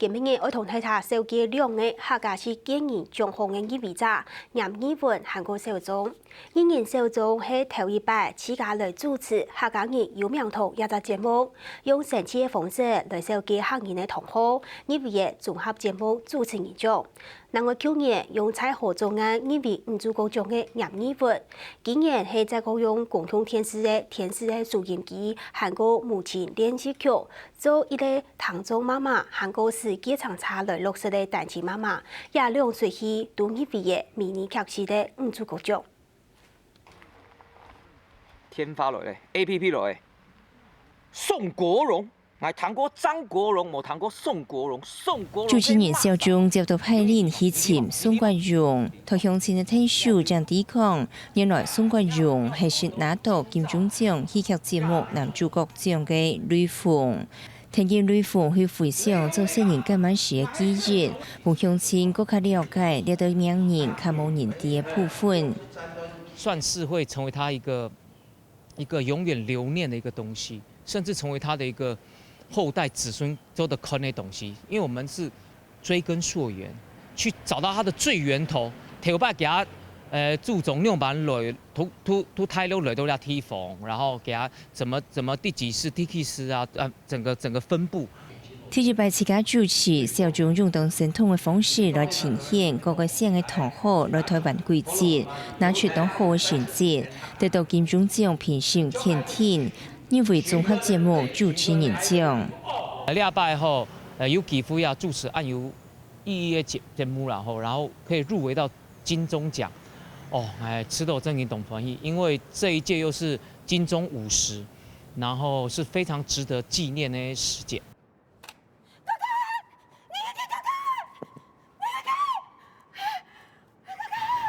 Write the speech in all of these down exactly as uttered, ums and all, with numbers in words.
今晡日愛同大家紹介兩個客家戲健人獎項个入圍者，嚴義文還過小鍾。藝人小鍾係頭一擺自家來主持客家人有名堂這隻節目，用生趣个方式來紹介客人个同好，入圍个綜合節目主持人獎。另外舊年用《蔡和作案》入圍女主角獎个嚴義文，今年係再過用公共電視个電視个收音機，還過母親連續劇，做一個聽障媽媽，還過駛計程車來落雪个單親媽媽，這兩齣戲都入圍个迷你劇集个女主角獎。天發來咧，A P P來咧，宋國榮，𠊎聽過張國榮，無聽過宋國榮，宋國榮。主持人小鍾接到派令去尋宋國榮，在鄉親个𢯭手正知講，原來宋國榮係識拿到金鐘獎戲劇節目男主角獎个雷鋒。聽見雷鋒去回想做細人該滿時个記憶，分鄉親更加了解這對名人較無人知个部分。算是會成為他一個一個永遠留念的一個東西，甚至成為他的一個後代子孫做得看的東西。因為我們是追根溯源，去找到他的最源頭。頭擺給他，呃，祖宗六萬來，都都都太六來到了地方，然後給他怎麼怎麼第幾世、第幾世啊，呃，整個整個分布。第一擺自家主持，小鍾用當生動个方式來呈現各个省个同好來台灣歸節，拿出當好个成績，得到金鐘獎評審肯定，入圍綜合節目主持人獎。這擺吼，呃，有機會啊主持恁有意義个節節目啦吼，然後可以入圍到金鐘獎，哦，哎，吃到真經當歡喜，因為這一屆又是金鐘五十，然後是非常值得紀念的時節。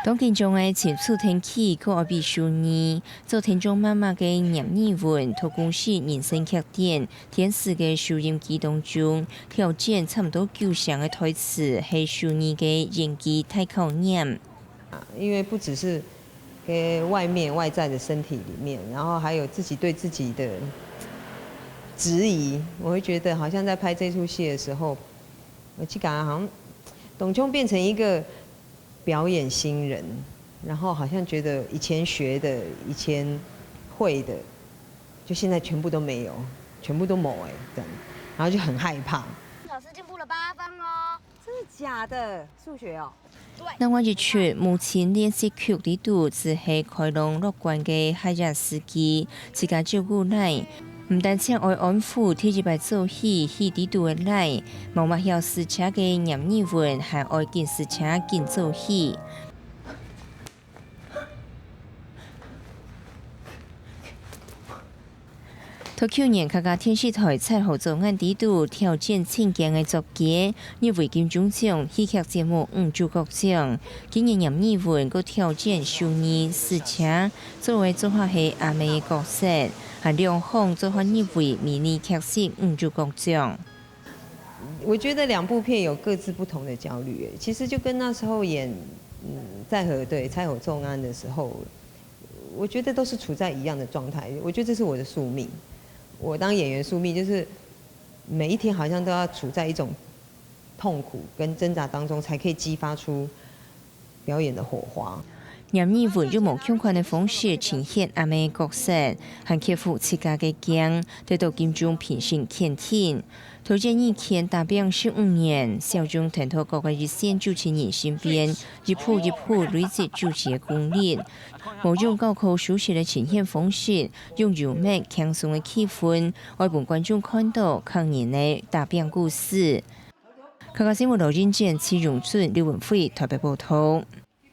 當緊張个親子天氣，閣愛比手語，做聽障媽媽个嚴義文，在公視人生劇展電視个收音機當中，挑戰差毋多九成个台詞係手語个演技大考驗。因為不只是跟外面外在的身體裡面，然後還有自己對自己的質疑，我會覺得好像在拍這齣戲的時候，我自己好像當中變成一個表演新人，然後好像覺得以前學的、以前會的，就現在全部都沒有，全部都沒哎，這樣，然後就很害怕。老師進步了八分哦。真的假的？數學哦。另外一齣母親連續劇裡肚，就係開朗樂觀个哈雅斯基，自家照顧倈。毋單淨愛安撫第一擺做戲戲裡肚个倈，無麼曉駛車个嚴義文，還愛緊駛車緊做戲。 在舊年客家電視台《蔡和作案》裡肚挑戰情境个作家，入圍金鐘獎戲劇節目女主角獎。今年嚴義文閣挑戰手語試車，做个做法係阿姆个角色，還兩項做法入圍迷你劇集女主角獎。我覺得兩部片有各自不同的焦慮，其實就跟那時候演嗯蔡和對蔡和作案的時候，我覺得都是處在一樣的狀態。我覺得這是我的宿命，我當演員宿命就是每一天好像都要處在一種痛苦跟掙扎當中，才可以激發出表演的火花。嚴義文用無共款个方式呈現阿姆个角色，還克服自家个驚，得到金鐘評審肯定。在演藝圈打拚十五年，小鍾跈在各个一線主持人身邊，一步一步累積主持个功力。無用教科書式个呈現方式，用幽默輕鬆个氣氛，愛分觀眾看到客人个打拚故事。客家新聞羅英健、徐永俊、劉文輝台北報導。